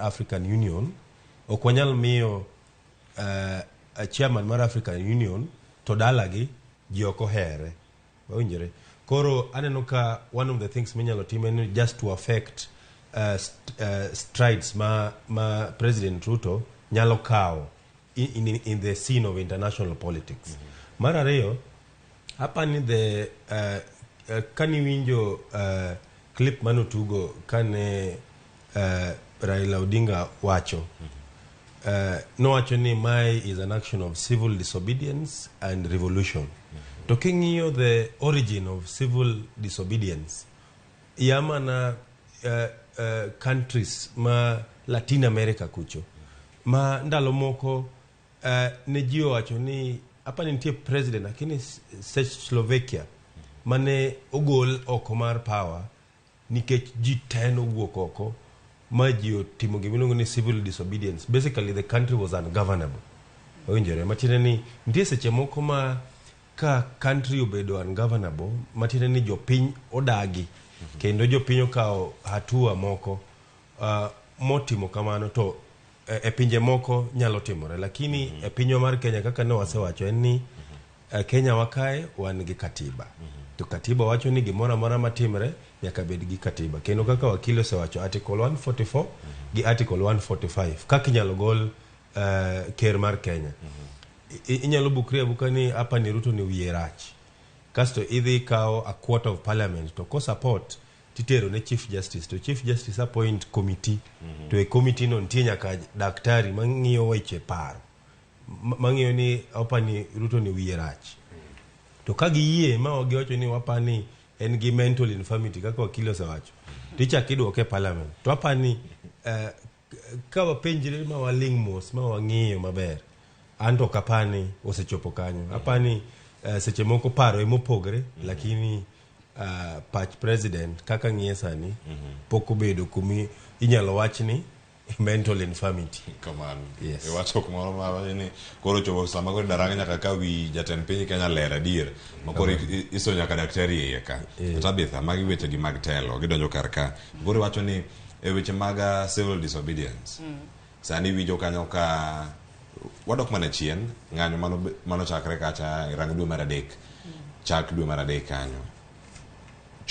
African Union ok wanyal miyo chairman mar African Union to dalagi ji ok ohere. Wawinjore. Koro aneno ka one of the things minyalo tim en just to affect strides ma President Ruto nyalo kawo in the scene of international politics. Mar ariyo, apani the kaniwinjo clip manotugo kane Raila Odinga wacho, nowacho ni mae is an action of civil disobedience and revolution. To king'iyo the origin of civil disobedience, ya mana countries ma Latin America kucho ma ndalo moko ne ji owacho ni apani nitie president, lakini Czechoslovakia mane ogol oko mar power nikech ji te nowuok oko ma ji otimo gimiluongo ni civil disobedience. Basically, the country was ungovernable. Owinjore, matiende ni nitie seche moko ma ka country obedo ungovernable, matiende ni jopiny odagi kendo jopiny okawo hatua moko motimo kamano to e pinje moko nyalo timore, lakini e pinywa mar Kenya, kaka ne wasewacho, en ni Kenya wa kae wan gi katiba, to katiba wacho ni gimoro amora matimre nyaka bed gi katiba, kendo kaka wakili osewacho, article 144 gi article 145 kaka inyalo gol ker mar Kenya. Inyalo bukri abuka ni apa ni Ruto ni wiye rach, kasto idhi ikawo a quarter of parliament to ko support titero ne Chief Justice, to Chief Justice appoint committee, to e committee no nitie nyaka daktari mang'iyo weche paro, mang'iyo ni apani Ruto ni wiye rach, to ka giyie ma giwacho ni wapani en gi mental infirmity kaka wakili osewacho, to ichak idwoke e parliament. To apani ka wapenjre ma waling' mos ma wang'iyo maber, an to ok apani osechopo kanyo. Apani seche moko paro emopogre, lakini pach president kaka ng'iye sani pok obedo kumi inyalo wach ni mental infirmity. Kamano. Yes. Iwacho kumoro ma wacho ni koro chopo sama koro darang nyaka ka wi jatend piny Kenya ler adier ma koro iso nyaka daktari e iye ka. Tabitha, magi weche gi mag telo gidonjo kar ka. Koro iwacho ni e weche mag civil disobedience sani iwinjo kanyo ka wadok mana chien ng'anyo mano manochakre kacha rang dwe mar adek, chak dwe mar adek kanyo.